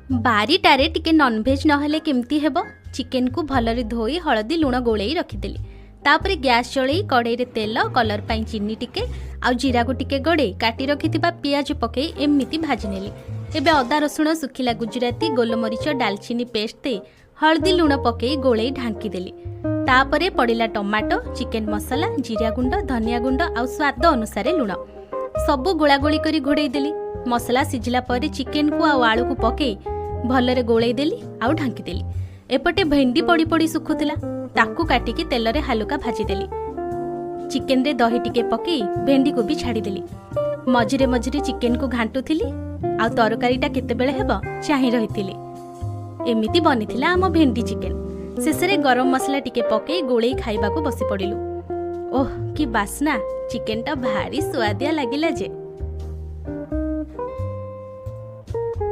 ବାରିଟାରେ ଟିକେ ନନଭେଜ୍ ନହେଲେ କେମିତି ହେବ? ଚିକେନକୁ ଭଲରେ ଧୋଇ ହଳଦୀ ଲୁଣ ଗୋଳେଇ ରଖିଦେଲି। ତାପରେ ଗ୍ୟାସ୍ ଜଳେଇ କଡ଼େଇରେ ତେଲ, କଲର୍ ପାଇଁ ଚିନି ଟିକେ ଆଉ ଜିରାକୁ ଟିକେ ଗଡ଼େଇ କାଟି ରଖିଥିବା ପିଆଜ ପକେଇ ଏମିତି ଭାଜି ନେଲି। ଏବେ ଅଦା, ରସୁଣ, ଶୁଖିଲା ଗୁଜୁରାତି, ଗୋଲମରିଚ, ଡାଲଚିନି ପେଷ୍ଟ ଦେଇ ହଳଦୀ ଲୁଣ ପକେଇ ଗୋଳେଇ ଢାଙ୍କିଦେଲି। ତାପରେ ପଡ଼ିଲା ଟମାଟୋ, ଚିକେନ ମସଲା, ଜିରା ଗୁଣ୍ଡ, ଧନିଆ ଗୁଣ୍ଡ ଆଉ ସ୍ୱାଦ ଅନୁସାରେ ଲୁଣ। ସବୁ ଗୋଳାଗୋଳି କରି ଘୋଡ଼େଇ ଦେଲି। ମସଲା ସିଝିଲା ପରେ ଚିକେନକୁ ଆଉ ଆଳୁକୁ ପକେଇ ଭଲରେ ଗୋଳେଇ ଦେଲି ଆଉ ଢାଙ୍କିଦେଲି। ଏପଟେ ଭେଣ୍ଡି ପଡ଼ି ପଡ଼ି ଶୁଖୁଥିଲା, ତାକୁ କାଟିକି ତେଲରେ ହାଲୁକା ଭାଜିଦେଲି। ଚିକେନରେ ଦହି ଟିକେ ପକେଇ ଭେଣ୍ଡିକୁ ବି ଛାଡ଼ିଦେଲି। ମଝିରେ ମଝିରେ ଚିକେନକୁ ଘାଣ୍ଟୁଥିଲି ଆଉ ତରକାରୀଟା କେତେବେଳେ ହେବ ଚାହିଁ ରହିଥିଲି। ଏମିତି ବନିଥିଲା ଆମ ଭେଣ୍ଡି ଚିକେନ। ଶେଷରେ ଗରମ ମସଲା ଟିକେ ପକେଇ ଗୋଳେଇ ଖାଇବାକୁ ବସି ପଡ଼ିଲୁ। ଓଃ, କି ବାସ୍ନା! ଚିକେନଟା ଭାରି ସୁଆଦିଆ ଲାଗିଲା ଯେ।